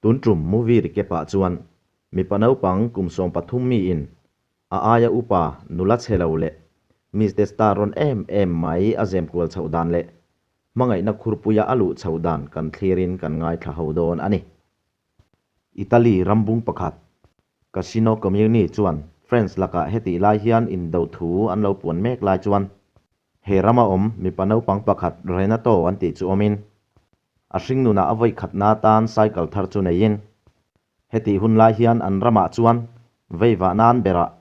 Tun tum movie recap ah chuan mipa naupang kum 13 mi in a aia upa nula chhe lo leh Miss te star rawn em em mai a zem kual chhoh dan leh hmangaihna khurpuia a luh chhoh dan kan thlir in kan ngaithla ho dawn a ni. Italy rambung pakhat Casino Commune chuan France lakah hetih lai hian indo thu an lo puan mek lai chuan He rama awm mipa naupang pakhat Renato an tih chu awmin, a hringnunah a vawi khatna atan cycle thar chu neiin, hetih hun lai hian an ramah chuan veivah nan berah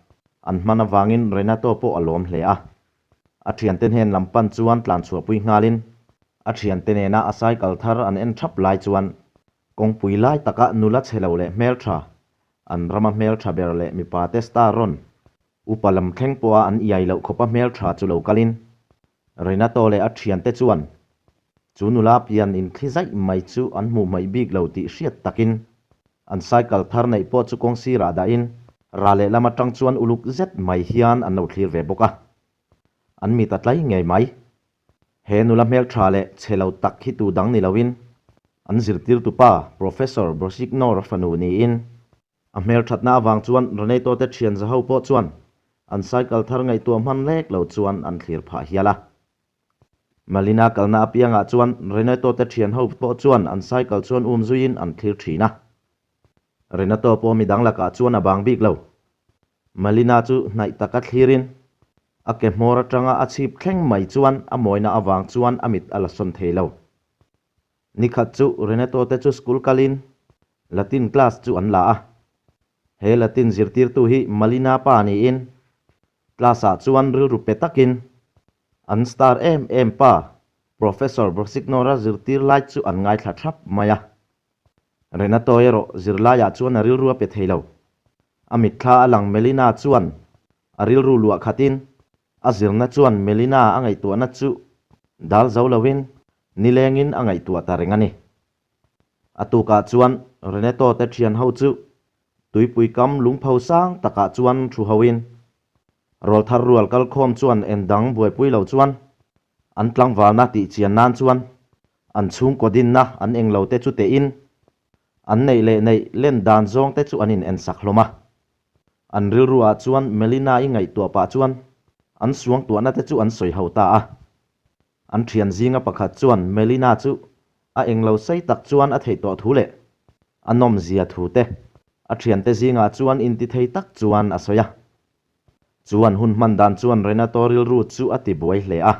an hman avangin Renato pawh a lawm hle a. A thiante hnen lam pan chuan tlanchhuahpui nghalin, a thiante nena a cycle thar an en thap lai chuan kawngpui lai takah nula chhe lo leh hmeltha, an rama hmeltha ber leh mipate star rawn Upa lam thleng pawha an iai loh khawpa hmeltha chu lo kalin Renato leh a thiante chuan chu nula pian inthli zaih mai chu an hmuh hmaih bik lo tih hriat takin an cycle thar neih pawh chu kawng sirah dahin ra lehlam atang chuan uluk zet mai hian an lo thlir ve bawk a. An mit a tlai ngei mai. He nula hmeltha leh chhe lo tak hi tu dang ni loin an zirtirtupa Professor Brosignor fanu niin A hmelthatna avang chuan Renato te thian za ho pawh chuan an cycle thar ngaihtuah hman lek lo chuan an thlir phah hial a. Malina kalna apiangah chuan Renato te thian ho pawh chuan an cycle chuan um zuiin an thlir thin a. Renato pawh midang lakah chuan a bang bik lo. Malina chu hnaih taka thlirin a ke hmawr atanga a chhip thleng mai chuan a mawina avang chuan a mit a la sawn thei lo. Nikhat chu Renato te chu school kalin Latin class chu an la a. He Latin zirtirtu hi Malina pa niin class-ah chuan rilru pe takin an star em em pa Professor Brosignora zirtir lai chu an ngaithla thap mai a. Renato erawh zirlaiah chuan a rilru a pe thei lo. A mitthla a lang Melina chuan a rilru luah khatin a zirna chuan Melina a ngaihtuahna chu dal zo loin nilengin a ngaihtuah ta reng a ni. A tukah chuan Renato te thian ho chu tuipui kam lungpho sang takah chuan thu hoin rawlthar rual kalkhawm chuan endang buaipui lo chuan an tlangvalna tih chian nan chuan an chhungkaw dinna an englo te chu tehin an neih leh neih len dan zawng te chu an in ensak hlawm a. An rilru ah chuan Melina-i ngaihtuah pah chuan an suangtuahna te chu an sawi ho ta a. An thian zinga pakhat chuan Melina chu a englo sei tak chuan a theih tawh thu leh a nawmzia thu te a thiante zingah chuan intithei tak chuan a sawi a. Chu an hun hman dan chuan Renato rilru chu a tibuai hle a.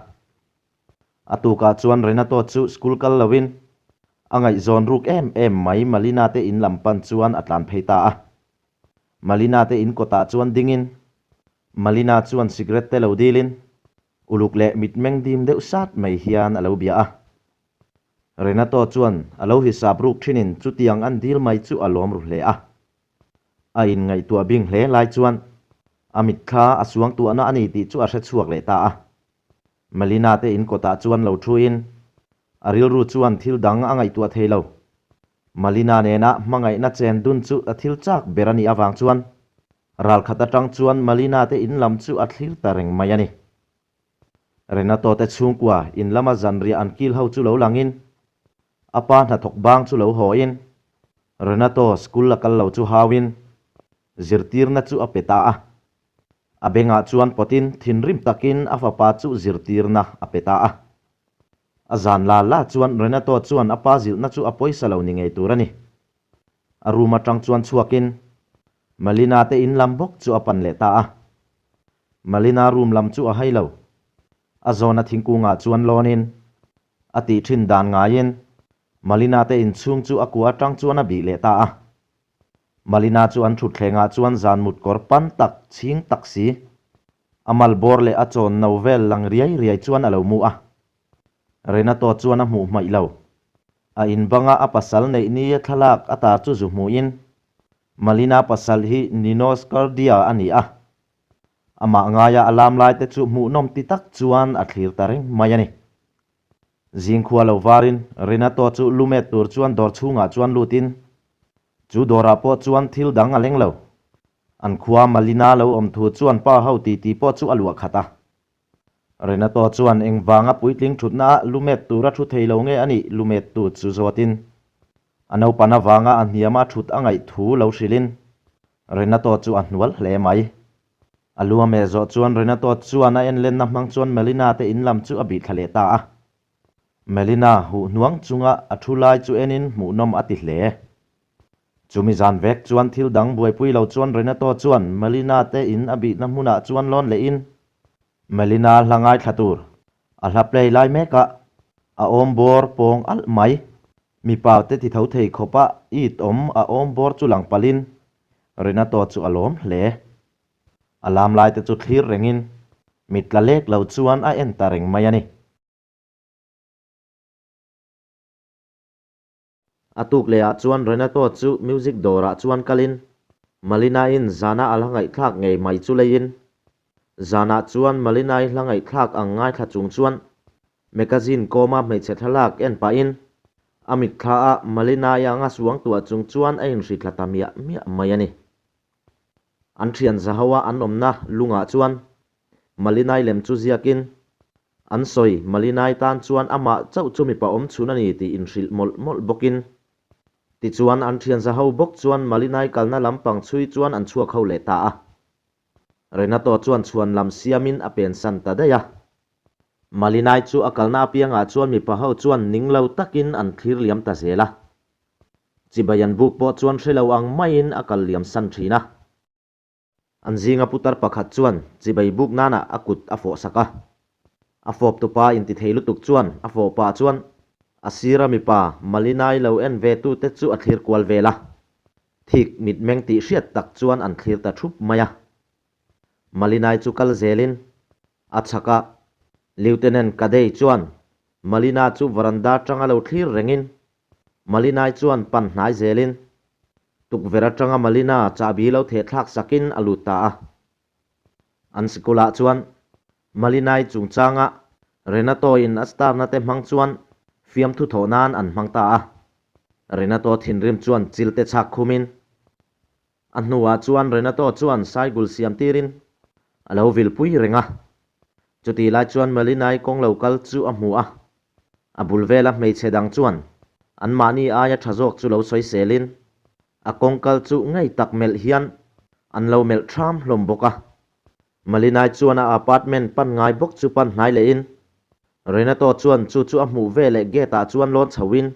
A tukah chuan Renato chu school kal loin a ngaihzawn ruk em em mai Malina te in lam pan chuan a tlan phei ta a. Malina te in kawtah chuan dingin Malina chuan cigarette te lo dilin Uluk leh mitmeng dim deuh sat mai hian a lo bia a. Renato chuan a lo hisap ruk thinin chutiang an dil mai chu a lawm ru hle a. A inngaihtuah bing hle lai chuan a mitthla a suangtuahna a ni tih chu a hre chhuak leh ta a. Melina te in kawtah chuan lo thuin a rilru chuan thil dang a ngaihtuah thei lo. Malina nena hmangaihna chen dun chu a thil chak ber a nih avang chuan Ralkhat atang chuan Malina te in lam chu a thlir ta reng mai a ni. Renato te chhungkua in lama zanriah an kil ho chu lo langin, a pa hnathawk bang chu lo hawin, Renato school a kal lo chu hauin, zirtirna chu a pe ta a. A bengah chuan pawtin thinrim takin a fapa chu zirtirna a pe ta a. A zan la la chuan Renato chuan a pa zilhna chu a pawisa lo ni ngei tur a ni. A room atang chuan chhuakin Malina te in lam bawk chu a pan leh ta a. Malina room lam chu a hai lo. A zawna thingkungah chuan lawnin a tih thin dan ngaiin Malina te inchhung chu a kua atang chuan a bih leh ta a. Malina chu an thutthlengah chuan zan mut kawr pan tak chhing tak si a mal bawr leh a chawn no vel lang riai riai chuan a lo mu a. Renato chuan a hmuh hmaih lo. A in banga a pasal neih ni thlalak a tar chu zu hmuhin Malina pasal hi Nino Scardia a ni a. Amah ngaia a lam lai te chu hmuhnawm ti tak chuan a thlir ta reng mai a ni. Zingkhua lo varin Renato chu lumet tur chuan dawr chhungah chuan lutin chu dawrah pawh chuan thil dang a leng lo. An khua Malina lo awm thu chuan pa ho titi pawh chu a luah khat a. Renato chuan engvanga puitling thutna ah lumet tura thu thei lo nge a nih lumet tu chu zawtin. A naupan avanga a hniama thut a ngaih thu lo hrilhin Renato chu a hnual hle mai. A lu a meh zawh chuan Renato chuan a enlenna hmang chuan Melina te in lam chu a bih thla leh ta a. Melina huh hnuang chunga a thu lai chu enin hmuhnawm a ti hle. Chumi zan vek chuan thil dang buaipui lo chuan Renato chuan Melina te in a bihna hmunah chuan lawn lehin Melina hla ngaithla tur a hla play lai mekah a awm bawr pawng alh mai. Mipa te ti tho thei khawpa it awm a awm bawr chu lang palhin Renato chu a lawm hle. A lam lai te chu thlir rengin mit tla lek lo chuan a en ta reng mai a ni. A tuk lehah chuan Renato chu music dawrah chuan kalin Malina-in zana a hla ngaihthlak ngei mai chu leiin zanah chuan Malina-i hla ngaihthlak ang ngaithla chung chuan Magazine kawma hmeichhe thlalak en pahin a mitthla a Malina-i anga suang tuah chung chuan a inhri thla ta miah miah mai a ni. An thian zahoa an awmna lungah chuan Malinai lem chu ziakin an sawi Malinai tan chuan amah chauh chu mipa awm chhun a ni tih inhrilh mawlh mawlh bawkin tichuan an thian zaho bawk chuan Malinai kalna lampang chhui chuan an chhuak ho leh ta a. Renato chuan chhuan lam siamin a pensan ta daih a. Malinai chu a kalna apiangah chuan mipa ho chuan ning lo takin an thlir liam ta zel a. Chibai an buk pawh chuan hre lo ang maiin a kal liam san thin a. An zinga putar pakhat chuan chibai buk nanah a kut a fawh sak a. A fawp tupa intithei lutuk chuan a fawh pah chuan a sira mipa Malinai lo en ve tute chu a thlir kual vel a. Thik mitmeng tih hriat tak chuan an thlir ta thup mai a. Malinai chu kal zelin a chhak a, Lieutenant Kadei chuan Malina chu varanda atanga lo thlir rengin Malinai chuan pan hnai zelin tukverh atanga Malina chahbi lo theh thlak sakin a lut ta a. An sikulah chuan Malinai chungchanga Renato-in a star-na te hmang chuan fiamthu thawh nan an hmang ta a. Renato thinrim chuan chil te chhak khumin A hnuah chuan Renato chuan saigul siam tirin a lo vilpui reng a. Chutih lai chuan Malinai kawng lo kal chu a hmu a. A bul vela hmeichhe dang chuan anmahni aia tha zawk chu lo sawiselin a kawng kal chu ngei tak melh hian an lo melh thram hlawm bawk a. Malinai chuan a apartment pan ngai bawk chu pan hnai lehin Renato chuan chu chu a hmuh veleh gate ah chuan lawn chhoin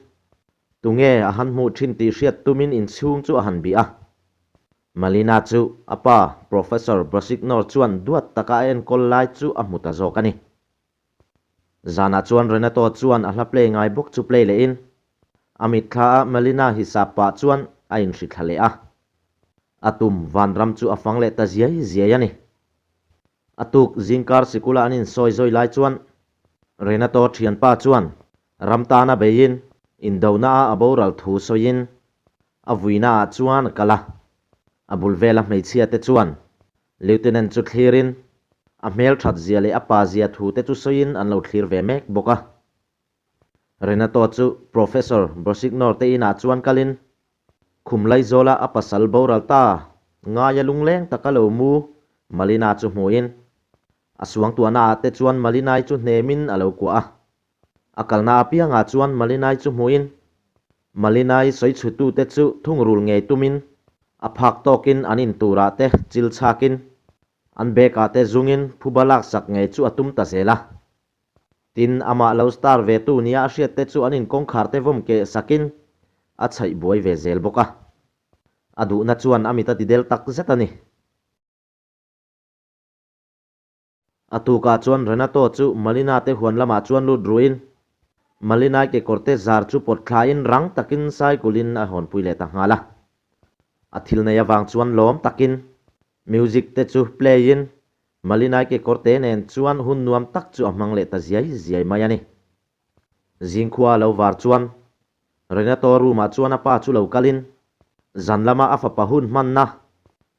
Tunge a han hmuh thin tih hriat tumin inchhung chu a han bih a. Malina chu a pa Professor Brosignor chuan duat taka a enkawl lai chu a hmu ta zawk a ni. Zanah chuan Renato chuan a hla play ngai bawk chu play lehin a mitthla a Malina hisap pah chuan a inhrithla leh a. A tum vanram chu a fang leh ta ziai ziai a ni. A tuk zingkar sikula an insawi zawi lai chuan Renato thianpa chuan ram tana beiin indona a a boral thu sawiin a vuina ah chuan a kal a. A bul vela hmeichhia te chuan Lieutenant chu thlirin a hmel that zia leh a pa zia thu te chu sawiin an lo thlir ve mek bawk a. Renato chu Professor Brosignor te inah chuan kalin Khum Laizawla a pasal boral ta ngaia lungleng taka lo mu Malina chu hmuhin a suangtuahna ah te chuan Malinai chu hnemin a lo kuah a. A kalna apiangah chuan Malinai chu hmuhin Malinai sawichhutute chu thungrul ngei tumin a phak tawkin an in turah te chil chhakin an bag ah te zungin phuba laksak ngei chu a tum ta zel a. Tin, amah lo star ve tu nia a hriat te chu an inkawngkhar te vawm keh sakin a chhaih buai ve zel bawk a. A duhna chuan a mit a ti del tak zet a ni. A tukah chuan Renato chu Malina te huan lamah chuan lut ruin Malinai kekawr te zar chu pawt thlain rang takin cycle-in a hawnpui leh ta nghal a. A thil nei avang chuan lawm takin music te chu play-in Malinai kekawr te nen chuan hun nuam tak chu a hmang leh ta ziai ziai mai a ni. Zingkhua a lo var chuan Renato room-ah chuan a pa chu lo kalin zan lama a fapa hun hmanna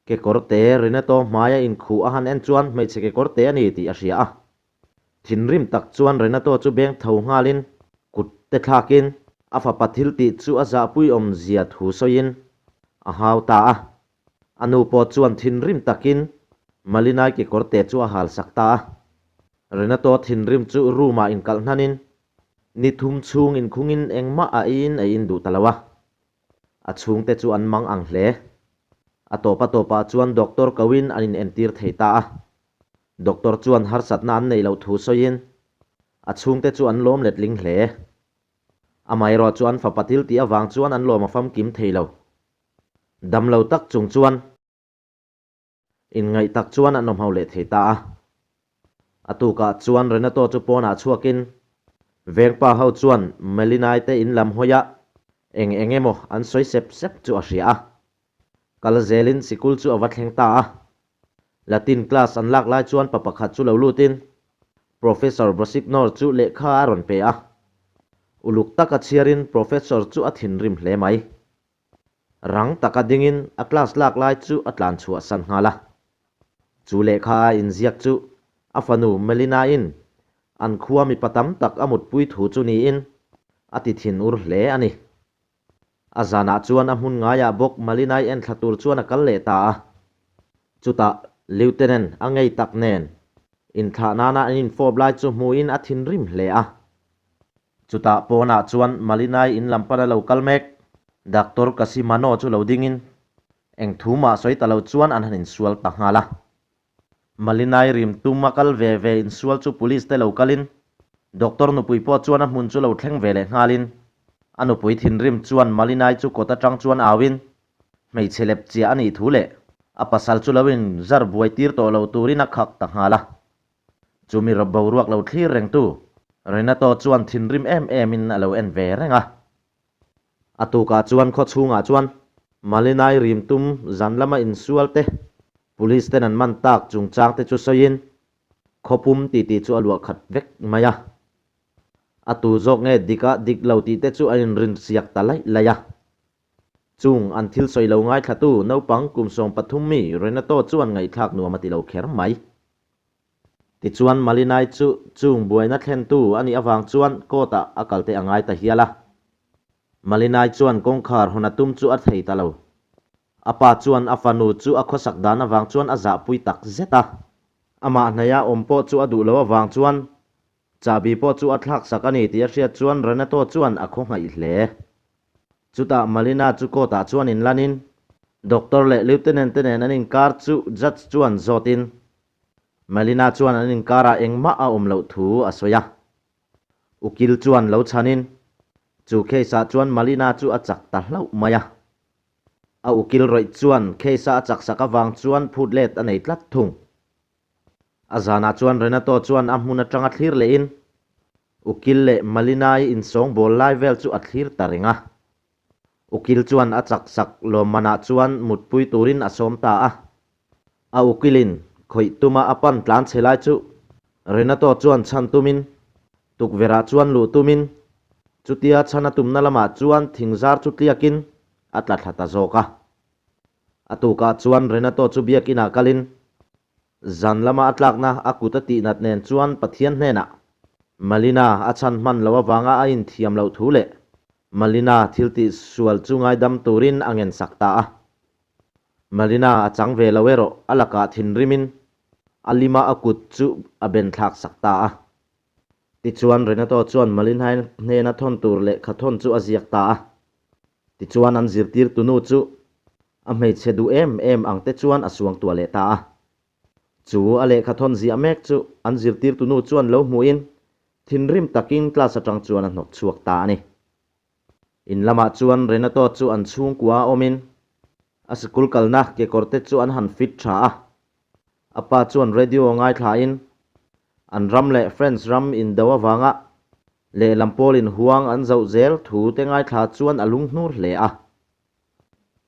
kekawr te Renato hmaia inkhuh a han en chuan hmeichhe kekawr te a ni tih a hria a. Thinrim tak chuan Renato chu beng tho nghalin kut te thlakin a fapa thil tih chu a zahpui awmzia thu sawiin a hau ta a. A nu pawh chuan thinrim takin Malinai kekawr te chu a hal sak ta a. Renato thinrim chu room-ah inkalh hnanin ni thum chhung inkhungin engmah a eiin a in duh ta lo a. A chhungte chu an mang ang hle. A tawp a tawpah chuan doctor koin an inentir thei ta a. Doctor chuan harsatna an neih loh thu sawiin a chhungte chu an lawm letling hle. Amaherawh chu an fapa thil tih avang chuan an lawm a famkim thei lo. Dam lo tak chung chuan. Inngaih tak chuan an awmho leh thei ta a. A tukah chuan Renato chu pawnah chhuakin vengpa ho chuan Melinai te in lam hawiah eng eng emaw an sawi sep sep chu a hria a. Kal zelin sikul chu a va thleng ta a. Latin class an lak lai chuan pa pakhat chu lo lutin Professor Brosignor chu lehkha a rawn pe a. Uluk taka chhiarin Professor chu a thinrim hle mai. Rang taka dingin a class lak lai chu a tlan chhuah san nghal a. Chu lehkha a inziak chu a fanu Melina-in an khua mipa tam tak a mutpui thu chu niin a ti thin ur hle a ni. A zanah chuan a hmun ngaiah bawk Malina-i enthla tur chuan a kal leh ta a. Chutah Lieutenant a ngei tak nen inthlah nana an infawp lai chu hmuhin a thinrim hle a. Chutah pawnah chuan Malinai in lam pana lo kal mek Doctor Kasimano chu lo dingin eng thu mah sawi ta lo chuan an han insual ta nghal a. Malinai rim tum a kal ve ve insual chu police te lo kalin Doctor nupui pawh chuan a hmun chu lo thleng ve leh nghalin a nupui thinrim chuan Malinai chu kawt atang chuan auin hmeichhe lep chiah a nih thu leh a pasal chu lo in zar buai tir tawh lo turin a khak ta nghal a. Chumi rawp boruak lo thlir rengtu Renato chuan thinrim em emin a lo en ve reng a. A tukah chuan khaw chhungah chuan Malinai rim tum zan lama insual te, Police ten an man tak chungchang te chu sawiin khawpum titi chu a luah khat vek mai a. A tu zawk nge dik a dik lo tih te chu a inrinsiak ta laih laih a. Chung an thil sawi lo ngaithlatu naupang kum 13 mi Renato chuan ngaihthlak nuam a ti lo kher mai. Tichuan Malinai chu chung buaina thlentu a nih avang chuan court-ah a kalte a ngai ta hial a. Malinai chuan kawngkhar hawn a tum chu a thei ta lo. A pa chuan a fanu chu a khawsak dan avang chuan a zahpui tak zet a. Amah hnaia awm pawh chu a duh lo avang chuan Chahbi pawh chu a thlak sak a ni tih a hriat chuan Renato chuan a khawngaih hle. Chutah Malina chu court ah chuan inlanin Doctor leh Lieutenant te nen an inkar chu Judge chuan zawtin Malina chuan an inkarah engmah a awm loh thu a sawi a. Ukil chuan lo chhanin chu case ah chuan Malina chu a chak ta hlauh mai a. A ukil rawih chuan case a a chak sak avang chuan phut let a nei tlat thung. A zanah chuan Renato chuan a hmun atanga thlir lehin Ukil leh Malinai insawngbawl lai vel chu a thlir ta reng a. Ukil chuan a chak sak lawmmanah chuan mutpui turin a sawm ta a. A ukilin khawih tuma a pan tlan chhe lai chu Renato chuan chhan tumin tukverhah chuan luh tumin chutia chhan a tumna lamah chuan thingzar chu tliakin a tla thla ta zawk a. A tukah chuan Renato chu biakinah kalin zan lama a tlakna a kut a tihnat nen chuan Pathian hnenah Malina a chhan hman loh avanga a inthiam loh thu leh Malina thil tih sual chu ngaidam turin a ngensak ta a. Malina a chang ve lo erawh a lakah thinrimin a lima a kut chu a ben thlak sak ta a. Tichuan Renato chuan Malina hnena thawn tur lehkha thawn chu a ziak ta a. Tichuan an zirtirtu nu chu a hmeichhe duh em em ang te chuan a suang tuah leh ta a. Chu a lehkha thawn ziah mek chu an zirtirtu nu chuan lo hmuhin thinrim takin class atang chuan a hnawt chhuak ta a ni. In lamah chuan Renato chu an chhungkua a awmin a sikul kalna kekawr te chu an han fit tha a. A pa chuan radio ngaithlain an ram leh France ram indo avanga Lehlam pawlin huang an zoh zel thu te ngaithla chuan a lunghnur hle a.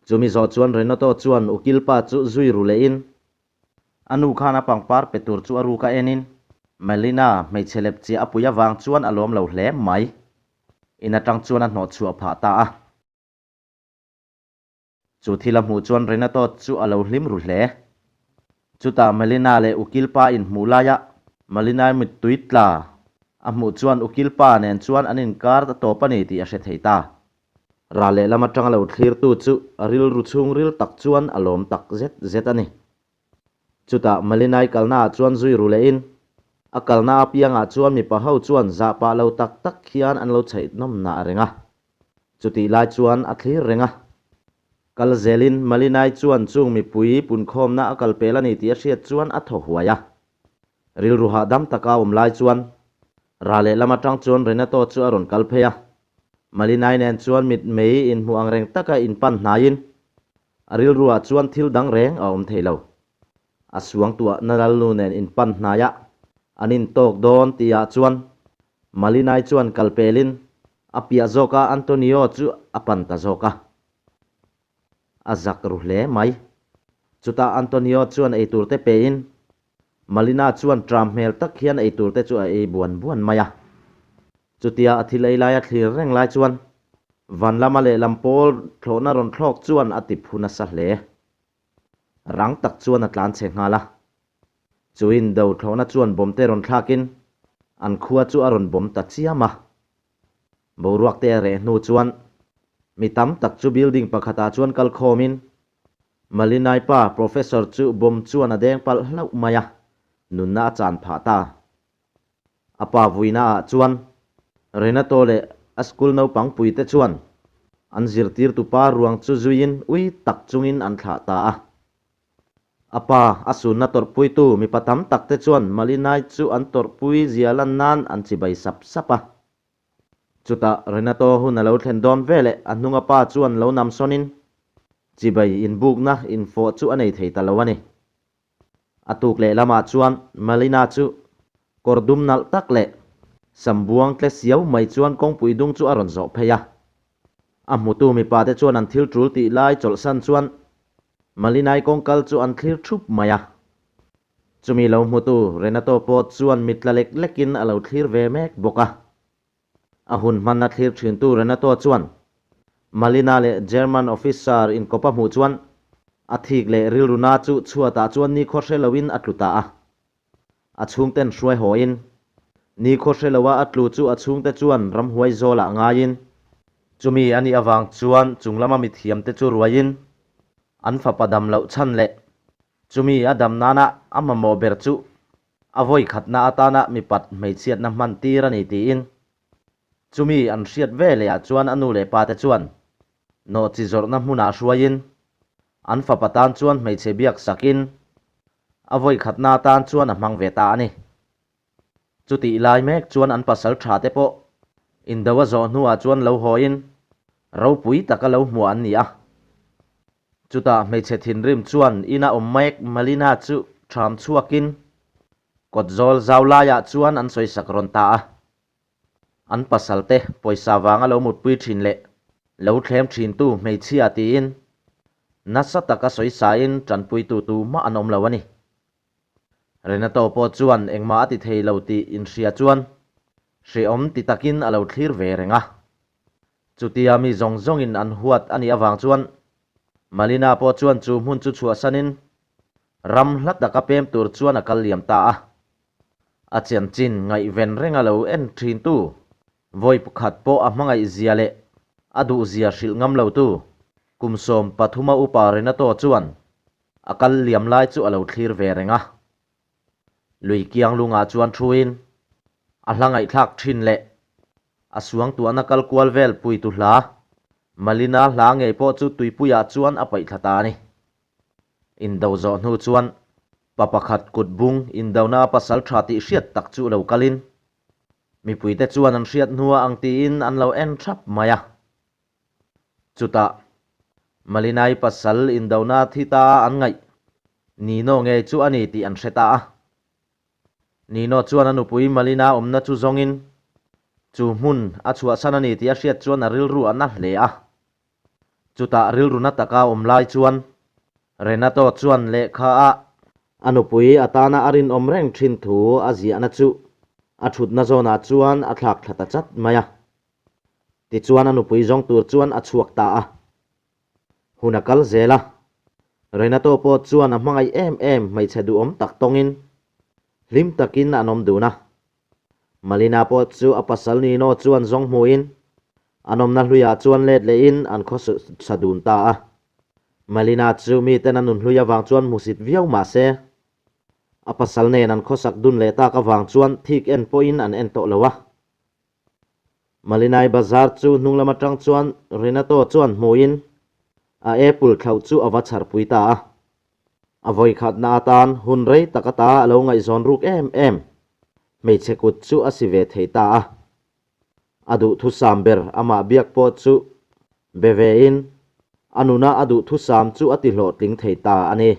Chumi zawh chuan Renato chuan ukil pa chu zui ru lehin a nu khan a pangpar pe tur chu a ruk a enin Melina hmeichhe lep chiah a pui avang chuan a lawm lo hle mai. In atang chuan a hnawh chhuah phah ta a. Chu thil a hmuh chuan Renato chu a lo hlim ru hle. Chutah Melina leh Ukil pa inhmuh laia Melina mittui tla a hmuh chuan Ukil pa nen chuan an inkar ta tawp a ni tih a hre thei ta. Ral lehlam atanga lo thlirtu chu a rilru chhungril tak chuan a lawm tak zet zet a ni. Chutah Malinai kalnaah chuan zui ru lehin a kalna apiangah chuan mipa ho chuan zah pah lo tak tak hian an lo chhaih nawm nah reng a. Chutih lai chuan a thlir reng a. Kal zelin Malinai chuan chung mipui punkhawmna a kal pel a ni tih a hriat chuan a thaw huai a. Rilru hahdam taka a awm lai chuan ra lehlam atang chuan Renato chu a rawn kal phei a. Malinai nen chuan mitmei inhmuh ang reng taka inpan hnaiin a rilruah chuan thil dang reng a awm thei lo. A suangtuahna lalnu nen inpan hnaiah an intawk dawn tihah chuan Malinai chuan kal pelin a piah zawka Antonio chu a pan ta zawk a. A zak ru hle mai. Chutah Antonio chuan eitur te pein Malina chuan tram hmel tak hian eitur te chu a ei buan buan mai a. Chutia a thil ei laia thlir reng lai chuan van lama lehlam pawl thlawhna rawn thlawk chuan a ti phu nasa hle. Rang tak chuan a tlan chhe nghal a. Chu indo thlawhna chuan bawm te rawn thlakin an khua chu a rawn bawm ta chiam a. Boruak te a reh hnu chuan mi tam tak chu building pakhatah chuan kal khawmin Malinai pa Professor chu bawm chuan a deng palh hlauh mai a, nunna a chan phah ta. A pa vuinaah chuan Renato leh a school naupang puite chuan an zirtirtu pa ruang chu zuiin ui tak chungin an thlah ta a. A pa a sunna tawrhpuitu mipa tam takte chuan Malinai chu an tawrhpui zia lan nan an chibai sap sap a. Chutah Renato hun a lo thlen dawn veleh a hnunga pa chuan lo namsawnin chibai inbukna infawh chu a nei thei ta lo a ni. A tuk leh lamah chuan Malina chu kawr dum nalh tak leh sam buang tle siau mai chuan kawngpui dung chu a rawn zawh phei a. A hmutu mipa te chuan an thil tul tih lai chawlhsan chuan Malinai kawngkal chu an thlir thup mai a. Chumi lo hmutu Renato pawh chuan mitla lek lekin a lo thlir ve mek bawk a. A hun hmanna thlir thintu Renato chuan Malina leh German officer inkawp a hmuh chuan a thik leh rilruna chu chhuatah chuan nikhaw hre loin a tlu ta a. A chhungten hruai hawiin nikhaw hre loa a tlu chu a chhungte chuan ramhuai zawlah ngaiin chumi a nih avang chuan chung lama mithiamte chu ruaiin an fapa dam loh chhan leh chumi a dam nana a mamawh ber chu A vawi khatna atana mipat hmeichhiatna hman tir a ni tiin chumi an hriat ve lehah chuan a nu leh pate chuan nawhchi zawrhna hmunah hruaiin an fapa tan chuan hmeichhe biak sakin a vawi khatna atan chuan a hmang ve ta a ni. Chutih lai mek chuan an pasal tha te pawh indo a zawh hnuah chuan lo hawiin ropui taka lo hmuah an ni a. Chutah hmeichhe thinrim chuan ina awm mek Malina chu ṭham chhuakin kawt zawl zau laiah chuan an sawisak rawn ta a. An pasalte pawisa vanga lo mutpui ṭhin leh lo thlem ṭhintu hmeichhia tiin nasa taka sawisain ṭanpuitu tumah an awm lo a ni. Renato pawh chuan engmah a ti thei lo tih inhria chuan hrehawm ti takin a lo thlir ve reng a. Chutia mi zawng zawngin an huat a nih avang chuan Malina pawh chuan chu hmun chu chhuahsanin ram hla taka pem tur chuan a kal liam ta a. A chanchin ngaihven renga lo en thintu vawi pakhat pawh a hmangaih zia leh a duhzia hrilh ngam lotu kum 13 a upa Renato chuan a kal liam lai chu a lo thlir ve reng a. Lui kiang lungah chuan thuin a hla ngaihthlak thin leh a suangtuahna kal kual vel puitu hla Malina hla ngei pawh chu tuipuiah chuan a paih thla ta a ni. Indo zawh hnu chuan pa pakhat kut bung indona a pasal tha tih hriat tak chu lo kalin mipuite chuan an hriat hnua ang tiin an lo en thap mai a. Chutah Malinai pasal indona thi ta an ngaih Nino ngei chu a ni tih an hre ta a. Nino chuan a nupui Malina awmna chu zawngin chu hmun a chhuahsan a ni tih a hriat chuan a rilru a na hle a. Chutah rilru na taka awm lai chuan Renato chuan lehkha a a nupui atana a rinawm reng thin thu a ziahna chu a thutna zawnah chuan a thlak thla ta chat mai a. Tichuan a nupui zawng tur chuan a chhuak ta a. Hun a kal zel a, Renato pawh chuan a hmangaih em em hmeichhe duhawm tak tawngin hlim takin an awm dun a. Malina pawh chu a pasal Nino chuan zawng hmuin an awmna hluiah chuan let lehin an khaw sa dun ta a. Malina chu miten a nunhlui avang chuan hmusit viau mah se, a pasal nen an khawsak dun leh tak avang chuan thik en pawhin an en tawh lo a. Malinai Bazar chu hnung lam atang chuan Renato chuan hmuin A apple thlauh chu a va chharpui ta a. A vawikhatna atan hun rei tak ata a lo ngaihzawn ruk em em. Hmeichhe kut chu a si ve thei ta a. A duhthusam ber amah biak pawh chu be vein a nuna a duhthusam chu a tihlawhtling thei ta a ni.